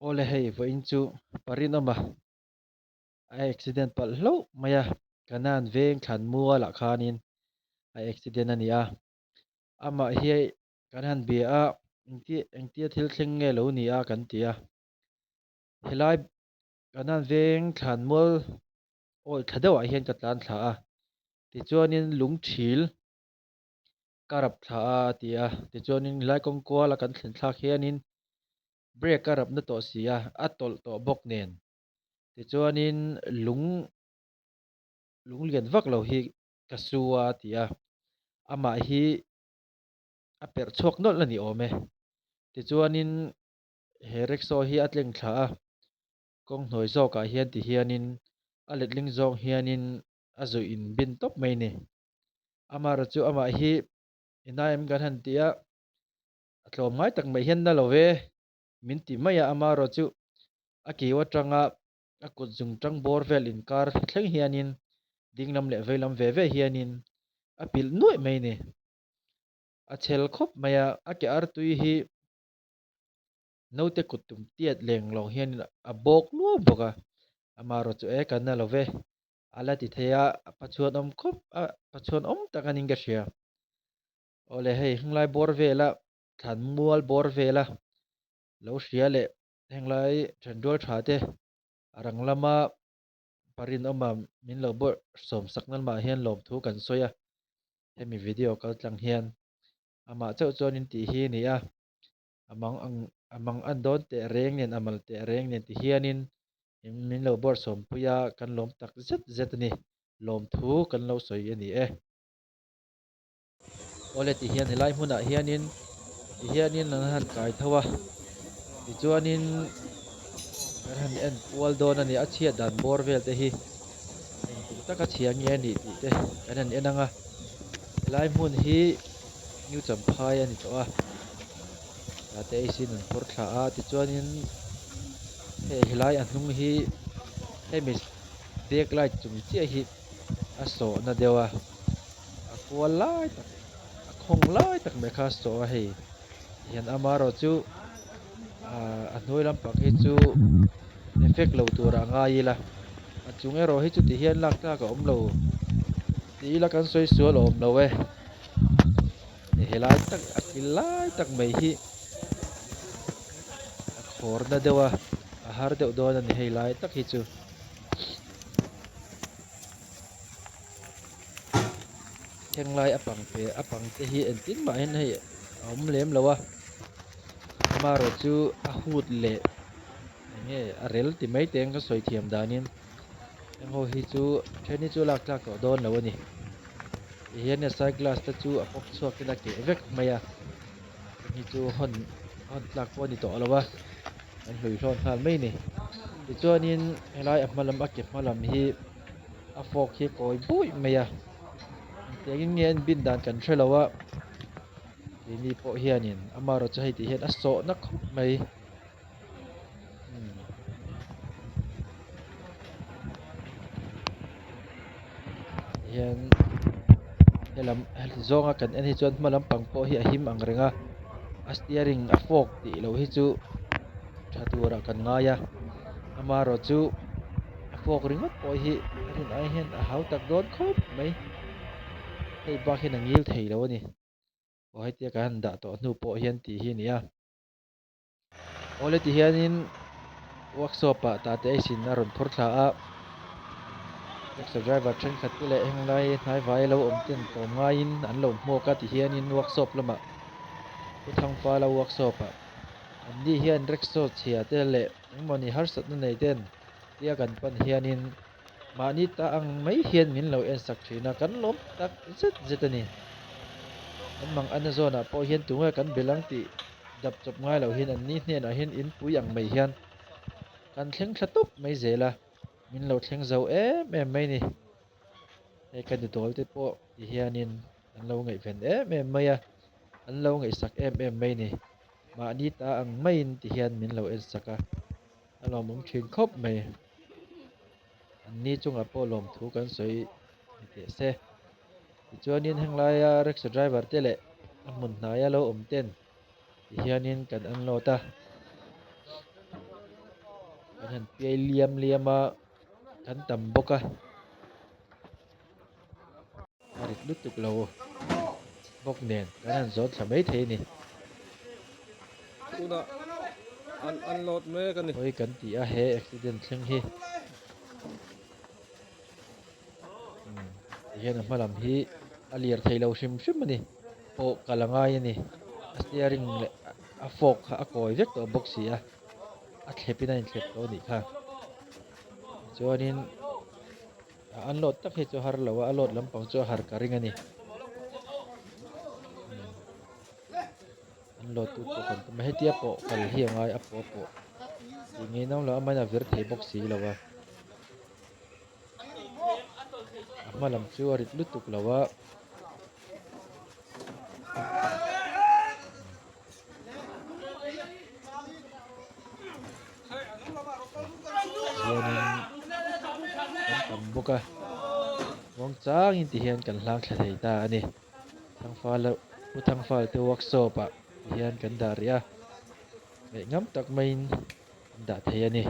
Awle hei vawiin chu Parinawma a accident palh hlauh mai a, Kanan veng thlan mualah khanin a accident a ni a, amah hi kan han bia a, engti engtia thil thleng nge lo ni a kan ti a, helai Kanan veng thlan mual awi thla deuhah hian ka tlan thla a, tichuanin lungthil ka rap thla a a ti a, tichuanin helai kawng kuala kan thlen thlak hianin brake a rap na tawh si a, a tawlh tawh bawk nen. Tichuanin lung lung lian vak lo hi ka su a a ti a, amah hi a perh chhuak nawlh a ni awm e. Tichuanin he rickshaw hi a tleng thla a, kawng hnuai zawkah hian ti hianin a letling zawng hianin a zuih in bin tawp mai a ni. Amaherawhchu chu amah hi inai em kan han ti a, a tlawm ngai tak mai hian na lo ve min ti mai a, amaherawhchu chu a kiu atanga a kut zung tang bawr vel inkar thleng hianin ding lam leh vei lam ve ve hianin a pilh nuaih mai a ni. A chhel khawp mai a, a ke artui hi naute kut tum tiat leng lawng hianin a bawk luau bawk a, amaherawhchu chu e kan na lo ve. A la ti thei a, Pachuan awm khawp a, Pachuan awm tak a ning ka hria. Awle hei henglai bawr vela thlan mual bawr vela lo hria leh henglai thenrual tha te a rang lama Parinawma min lo bawrh sawm sak nan mah hian lawmthu kan sawi a, hemi video kal tlang hian amah chauh chuan in tih hi a ni a. A mang ang a mang an dawn teh reng nen a mal teh reng nen ti hianin min lo bawrhsawm pui a, kan lawm tak zet zet a ni. Lawmthu kan lo sawi a ni e. Awle ti hian helai hmunah hianin ti hianin an han kai tho a, tichuanin kan han en kual dawn a ni. A chhiat dan bawr vel te hi engtin taka chhia nge a nih tih te kan han en ang a, helai hmun hi New Champhai a ni tawh a, tate ei sin an phur thla a tichuanin hei helai a hnung hi hemi back light chung chiah hi a sawhna deuh a a kual lai tak a khawng lai tak mai kha a sawh a hei tihian amaherawhchu ahh a hnuai lampang hi chu effect lo turah a ngai ila a chung erawh hi chuti hian lak tlak a awm lo tih ila kan sawi sual awm lo e. Helai tak a kil lai tak mai hi a khawr na deuh a a har deuh dawn a ni hei lai tak hi chu. Thenglai a pang pe a pang te hi engtin mah hian hei a awm lem lo a amaherawh chu a hut leh eng nge a rel ti mai teng ka sawi thiam danin heng ho hi chu a then hi chu lak tlak tawh dawn lo a ni. Tihian a side glass te chu a pawp chhuak in a keh vek mai a heng hi chu hawn hawn tlak pawh a ni tawh lo a an hlui hlawn nghal mai a ni tichuanin helai a hma lam a ke hma lam hi a fork hi a kawi buih mai a engtiangin nge an bin dan kan hre lo a keini pawh hianin amaherawhchu hei tih hian a sawhna khawp mai. Hian helam heti zawnga kan en hi chuan hma lampang pawh hi a him ang reng a a steering a fork tih loh hi chu tha turah kan ngai a amaherawhchu a fork ringawt pawh hi a rin ai hian a hau tak dawn khawp mai hei bak hian a ngil thei lo a ni aw hetia kan han dah tawh hnu pawh hian tih hi a ni a. Awle ti hianin workshop ah tate ei sin a rawn phur thla a, taxi driver thenkhat te leh henglai hnaivai lo awm ten tlawm ngaiin an lo hmuak a ti hianin workshop lamah Pu Thangfala workshop ah anni hian rickshaw chhia te leh engmawni harsatna nei ten tia kan pan hianin mahni ta ang mai hian min lo ensak thin a, kan lawm tak zet zet a ni. Kan mang ana zawnah pawh hian tunge kan bel ang tih dap chawp ngai loh hian anni hnenah hian inpui ang mai hian kan thleng thla tawp mai zel a, min lo thleng zo em em mai ni. Hei ka nudawl te pawh ti hianin an lo ngaihven em em mai a, an lo ngaihsak em em mai ni. Mahni ta ang maiin ti hian min lo ensak a, a lawmawm thin khawp mai. Anni chungah pawh lawmthu kan sawi ni teh se. Tichuanin henglaia rickshaw driver te leh a hmun hnaia lo awm ten tihianin kan unload a. Kan han piai liam liam a, kan tam bawk a. A rit lutuk lo bawk nen kan han zawn thla mai thei a ni. Tunah an unload mek a ni. Hawi kan ti a he accident thleng hi. Umm tihian a hma lam hi a lir thei lo hrim hrim a ni. Pawh kal a ngai a ni. A steering leh a fork kha a kawi vek tawh bawk si a. A thlep in a inthlep tawh a nih kha. Tichuanin a unload tak hi chu a har lo a, a load lampang chu a har ka ring a ni. Unload tu pawh kan tum a, hetia pawh kal hi a ngai a pawh a pawh tih ngei nang lo a amahin a vir thei bawk si lo a. A hma lam chu a rit lutuk lo a. Hianin kan tam bawk a muangchangin ti hian kan hlang thla thei ta a ni Thangfal Pu Thangfal te workshop ah ti hian kan dah rih a ngaih ngam tak maiin an dah thei a ni.